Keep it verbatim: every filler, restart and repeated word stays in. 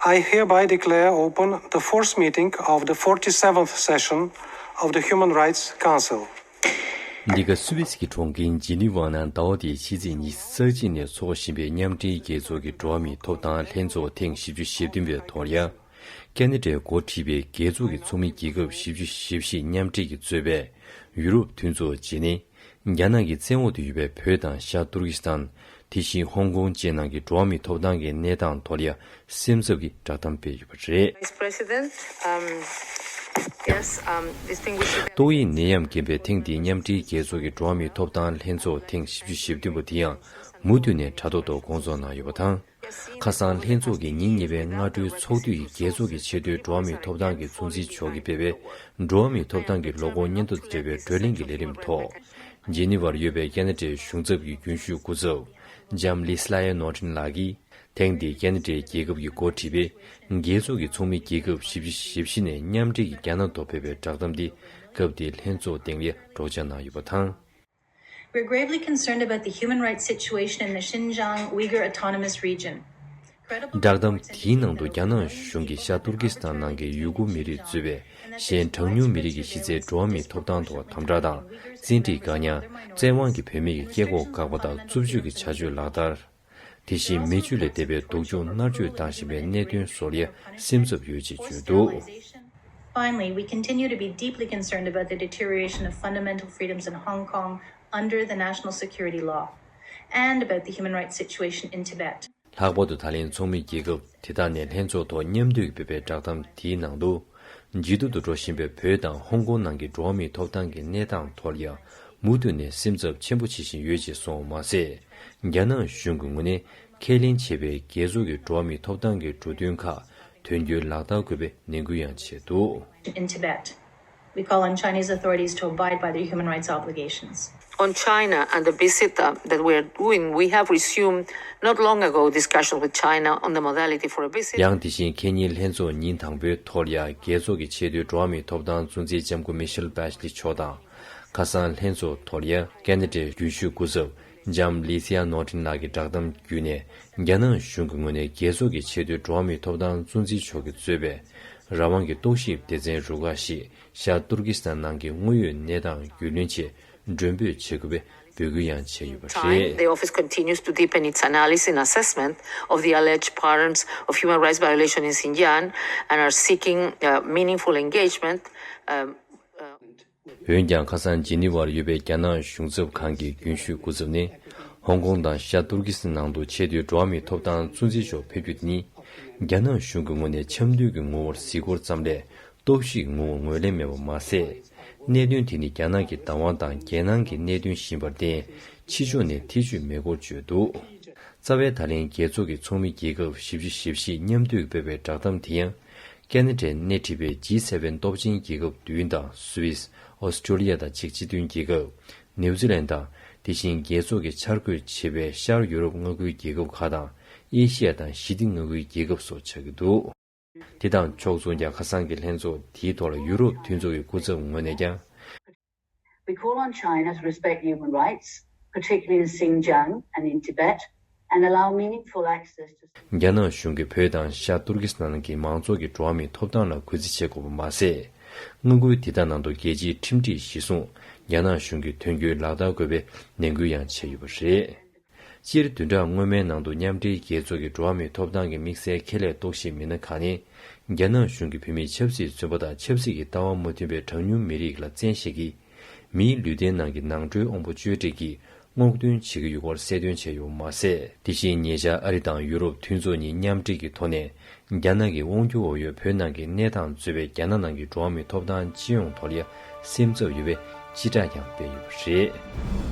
I hereby declare open the first meeting of the forty-seventh session of the Human Rights Council. འདི་ག་སུད་སི་གི་གྲོང་ཁྱེར་ཇི་ནི་ཝ་ནང་ཟླ་བ་འདིའི་ཕྱི་ཚེས་ཉི་ཤུ་རྩ་གཅིག་ནས་འཚོགས་བཞིན་པའི་མཉམ་འབྲེལ་རྒྱལ་ཚོགས་ཀྱི་འགྲོ་བ་མིའི་ཐོབ་ཐང་ལྷན་ཚོགས་ཐེངས་བཞི་བཅུ་ཞེ་བདུན་པའི་ཐོག་ལ། ཁེ་ན་ཌའི་འགོ་ཁྲིད་པའི་རྒྱལ་ཚོགས་ཀྱི་ཚོགས་མི་རྒྱལ་ཁབ་བཞི་བཅུ་ཞེ་བཞི་མཉམ་འབྲེལ་གྱིས་གཙོས་པའི་ཡུ་རོབ་མཐུན་ཚོགས་བྱས་ནས། རྒྱ་ནག་གི་བཙན་འོག་ཏུ་ཡོད་པའི་བོད་དང་ཤར་ཏུར་ཀི་སི་ཐན། དེ་བཞིན་ཧོང་ཀོང་བཅས་ནང་གི་འགྲོ་བ་མིའི་ཐོབ་ཐང་གི་གནས་སྟངས་ཐོག་ལ་སེམས་འཚབ་ཀྱི་བསྒྲགས་གཏམ་སྤེལ་ཡོད་པ་རེད། Vice President, um, yes, um, distinguished ཏོག་དབྱིབས་ནད་ཡམས་རྐྱེན་པས་ཐེངས་འདིའི་མཉམ་འབྲེལ་རྒྱལ་ཚོགས་ཀྱི་འགྲོ་བ་མིའི་ཐོབ་ཐང་ལྷན་ཚོགས་ཐེངས་བཞི་བཅུ་ཞེ་བདུན་པ་དེ་ཡང་མུ་མཐུད་ནས་དྲ་ཐོག་ཏུ་སྐོང་ཚོགས་གནང་ཡོད་པ་དང་། ཁ་སང་ལྷན་ཚོགས་ཀྱི་ཉིན་གཉིས་པའི་སྔ་དྲོའི་ཚོགས་དུས་རྒྱལ་ཚོགས་ཀྱི་ཆེས་མཐོའི་འགྲོ་བ་མིའི་ཐོབ་ཐང་གི་གཙོ་འཛིན་མཆོག་གིས་སྤེལ་བའི་འགྲོ་བ་མིའི་ཐོབ་ཐང་གི་ལོ་འཁོར་སྙན་ཐོ་དང་འབྲེལ་བའི་བགྲོ་གླེང་གི་ལས་རིམ་ཐོག་ཇི་ནི་ཝར་ཡོད་པའི་ཁེ་ན་ཌའི་གཞུང་ཚབ་ཀྱི་རྒྱུན་ཞུགས་སྐུ་ཚབ་ལྕམ་ལི་སི་ལ་ཡ་ནོར་ཏིན་ལགས་ཀྱིས། ཐེངས་འདིའི་ཁེ་ན་ཌའི་རྒྱལ་ཁབ་ཀྱི་འགོ་ཁྲིད་པས། རྒྱལ་ཚོགས་ཀྱི་ཚོགས་མི་རྒྱལ་ཁབ་བཞི་བཅུ་ཞེ་བཞི་ནས་མཉམ་འབྲེལ་གྱིས་རྒྱ་ནག་ཐོག་ཕེབས་པའི་བསྒྲགས་གཏམ་འདི་སྐབས་དེའི་ལྷན་ཚོགས་སྟེང་ལ་སྒྲོག་སྦྱང་གནང་ཡོད་པ་དང་། We're gravely concerned about the human rights situation in the Xinjiang Uyghur Autonomous Region. བསྒྲགས་གཏམ་དེའི་ནང་དུ་རྒྱ་ནག་གཞུང་གིས་ཤར་ཏུར་ཀི་སི་ཐན་ནང་གི་ཡུ་གུར་མི་རིགས་གཙོས་པའི་གཞན་གྲངས་ཉུང་མི་རིགས་ཀྱི་གཞི་རྩའི་འགྲོ་བ་མིའི་ཐོབ་ཐང་ཐོག་དམ་དྲག་དང་བཙན་ཁྲིད་བཀག་ཉར། བཙན་དབང་གིས་བོད་མི་ཡི་སྐད་ཁོག་བཀག་པ་དང་རྩུབ་སྤྱོད་ཀྱི་བྱ་སྤྱོད་ལག་བསྟར། དེ་བཞིན་མི་སྤྱོད་ལས་འདས་པའི་སྡུག་སྦྱོང་མནར་གཅོད་བཏང་བཞིན་པའི་གནད་དོན་སོགས་ལ་སེམས་འཚབ་ཡོད་ཅེས་བརྗོད་འདུག། Finally, we continue to be deeply concerned about the deterioration of fundamental freedoms in Hong Kong under the national security law and about the human rights situation in Tibet. ལྷག་པར་དུ་ད་ལན་ཚོགས་མི་རྒྱལ་ཁབ་དེ་དག་ནས་ལྷན་ཚོགས་ཐོག་མཉམ་འདུས་ཀྱིས་སྤེལ་བའི་བསྒྲགས་གཏམ་དེའི་ནང་དུ། ཇེ་སྡུག་ཏུ་འགྲོ་བཞིན་པའི་བོད་དང་ཧོང་ཀོང་ནང་གི་འགྲོ་བ་མིའི་ཐོབ་ཐང་གི་གནས་སྟངས་ཐོག་ལ་ཡང་མུ་མཐུད་ནས་སེམས་འཚབ་ཆེན་པོ་བྱེད་བཞིན་ཡོད་ཅེས་གསུངས་པ་མ་ཟད། རྒྱ་ནག་གཞུང་གི་ངོས་ནས་ཁས་ལེན་བྱས་པའི་རྒྱལ་ཚོགས་ཀྱི་འགྲོ་བ་མིའི་ཐོབ་ཐང་གི་འབྲུ་དོན་ཁག་དོན་འཁྱོལ་ལག་བསྟར་དགོས་པའི་ནན་སྐུལ་ཡང་བྱས་འདུག། In Tibet, we call on Chinese authorities to abide by their human rights obligations. On China and the BICITA that we are doing, we have resumed not long ago discussions with China on the modality for a BICITA. ཡང་དེ་བཞིན་ཁེ་ཉིན་ལྷན་ཚོགས་ཉིན་དང་པོའི་ཐོག་ལ་ཡང་རྒྱལ་ཚོགས་ཀྱི་ཆེས་མཐོའི་འགྲོ་བ་མིའི་ཐོབ་ཐང་གཙོ་འཛིན་ལྕམ་སྐུ་མི་ཤེལ་བྷེ་ཤ་ལི་མཆོག་དང་། ཁ་སང་ལྷན་ཚོགས་ཐོག་ལ་ཡང་ཁེ་ན་ཌའི་རྒྱུན་ཞུགས་སྐུ་ཚབ་ལྕམ་ལི་སི་ཡ་ནོར་ཏིན་ལགས་ཀྱིས་བསྒྲགས་གཏམ་བརྒྱུད་ནས། རྒྱ་ནག་གཞུང་གི་ངོས་ནས་རྒྱལ་ཚོགས་ཀྱི་ཆེས་མཐོའི་འགྲོ་བ་མིའི་ཐོབ་ཐང་གཙོ་འཛིན་མཆོག་གིས་གཙོས་པའི་རང་དབང་གི་རྟོག་ཞིབ་སྡེ་ཚན་རུ་ཁག་ཞིག་ཤར་ཏུར་ཀི་སི་ཐན་ནང་གི་དངོས་ཡོད་གནས་སྟངས་རྒྱུས་ལོན་ཆེད་མགྲོན་འབོད་བྱེད་དགོས་པའི་འབོད་སྐུལ་ཡང་བྱས་ཡོད་པ་Time, རེད། The office continues to deepen its analysis and assessment of the alleged patterns of human rights violation in Xinjiang and are seeking, uh, meaningful engagement, um, uh, འོན་ཀྱང་། ཁ་སང་ཇི་ནི་ཝར་ཡོད་པའི་རྒྱ་ནག་གཞུང་ཚབ་ཁང་གི་རྒྱུན་ཞུགས་སྐུ་ཚབ་ནས། ཧོང་ཀོང་དང་ཤར་ཏུར་ཀི་སི་ཐན་ནང་དུ་ཆེས་མཐོའི་འགྲོ་བ་མིའི་ཐོབ་ཐང་གཙོ་འཛིན་མཆོག་ཕེབས་རྒྱུ་དེ་ནི། རྒྱ་ནག་གཞུང་གི་ངོས་ནས་འཆམ་མཐུན་གྱི་ངོ་བོར་གཟིགས་སྐོར་ཙམ་ལས། སྟོབས་ཤུགས་ངོ་བོར་ངོས་ལེན་མེད་པ་མ་ཟད། གནད་དོན་དེ་ནི་རྒྱ་ནག་གི་བདག་དབང་དང་རྒྱལ་ནང་གི་གནད་དོན་ཡིན་པར་བརྟེན། ཕྱི་ཕྱོགས་ནས་ཐེ་བྱུས་མེད་སྐོར་བརྗོད་འདུག། རྩ་བའི་ད་ལན་རྒྱལ་ཚོགས་ཀྱི་ཚོགས་མི་རྒྱལ་ཁབ་བཞི་བཅུ་ཞེ་བཞི་མཉམ་འདུས་ཀྱིས་སྤེལ་བའི་བསྒྲགས་གཏམ་དེ་ཡང་། ཁེ་ན་ཌའི་སྣེ་ཁྲིད་པའི་ཇི་སེ་ཝེན་སྟོབས་ཆེན་རྒྱལ་ཁབ་བདུན་དང་སུད་སི། ཨོ་སི་ཀྲོ་ལི་ཡ་དང་ཅེཀ་སྤྱི་མཐུན་རྒྱལ་ཁབ། ནིའུ་ཛི་ལན་དང་། དེ་བཞིན་རྒྱལ་ཚོགས་ཀྱིས་འཆར་འགོད་བྱེད་པའི་ཤར་ཡུ་རོབ་མངའ་ཁུལ་རྒྱལ་ཁབ་ཁག་དང་། ཨེ་ཤི་ཡ་དང་ཞི་བདེ་མངའ་ཁུལ་རྒྱལ་ཁབ་སོགས་ཆགས་ཀྱི་འདུག། དེ་དང་ཕྱོགས་མཚུངས་ཀྱང་ཁ་སང་གི་ལྷན་ཚོགས་དེའི་ཐོག་ལ་ཡུ་རོབ་མཐུན་ཚོགས་ཀྱི་སྐུ་ཚབ་ངོས་ནས་ཀྱང་། We call on China to respect human rights, particularly in Xinjiang and in Tibet, and allow meaningful access to རྒྱ་ནག་གཞུང་གིས་བོད་དང་ཤར་ཏུར་ཀི་སི་ཐན་གྱི་མང་ཚོགས་ཀྱི་འགྲོ་བ་མིའི་ཐོབ་ཐང་ལ་གུས་བརྩི་བྱེད་དགོས་པ་མ་ཟད། མངའ་ཁུལ་དེ་དག་ནང་དུ་རྒྱལ་སྤྱིའི་ཁྲིམས་སྒྲིག་གཞིར་བཟུང་རྒྱ་ནག་གཞུང་གིས་དོན་འཁྱོལ་ལག་བསྟར་དགོས་པའི་ནན་སྐུལ་ཡང་བྱས་ཡོད་པ་རེད། སྤྱིར་བདུན་ཕྲག་སྔོན་མའི་ནང་དུ་མཉམ་འབྲེལ་རྒྱལ་ཚོགས་ཀྱི་འགྲོ་བ་མིའི་ཐོབ་ཐང་གི་དམིགས་བསལ་ཁེ་ལས་རྟོག་ཞིབ་མི་སྣ་ཁག་ནས། རྒྱ་ནག་གཞུང་གིས་བོད་མིའི་ཆབ་སྲིད་བཙོན་པ་དང་ཆབ་སྲིད་ཀྱི་ལྟ་བ་མ་མཐུན་པའི་གྲངས་ཉུང་མི་རིགས་ལ་བཙན་ཤེད་ཀྱིས་མིའི་ལུས་རྟེན་ནང་གི་ནང་ཁྲོལ་དབང་པོ་བཅོས་སྒྲིག་གིས་སྔོག་འདོན་བྱེད་ཀྱི་ཡོད་སྐོར་གསལ་སྟོན་བྱས་ཡོད་པ་མ་ཟད། དེ་བཞིན་ཉེ་ཆར་ཨ་རི་དང་ཡུ་རོབ་མཐུན་ཚོགས་གཉིས་མཉམ་འབྲེལ་གྱི་ཐོག་ནས། རྒྱ་ནག་གི་དབང་སྒྱུར་འོག་ཡོད་བོད་ནང་གི་གནས་སྟངས་གཙོས་པའི་རྒྱ་ནག་ནང་གི་འགྲོ་བ་མིའི་ཐོབ་ཐང་སྤྱི་ཡོངས་ཐོག་ལ་སེམས་འཚབ་ཡོད་པའི་སྤྱི་བསྒྲགས་ཀྱང་སྤེལ་ཡོད་པ་རེད།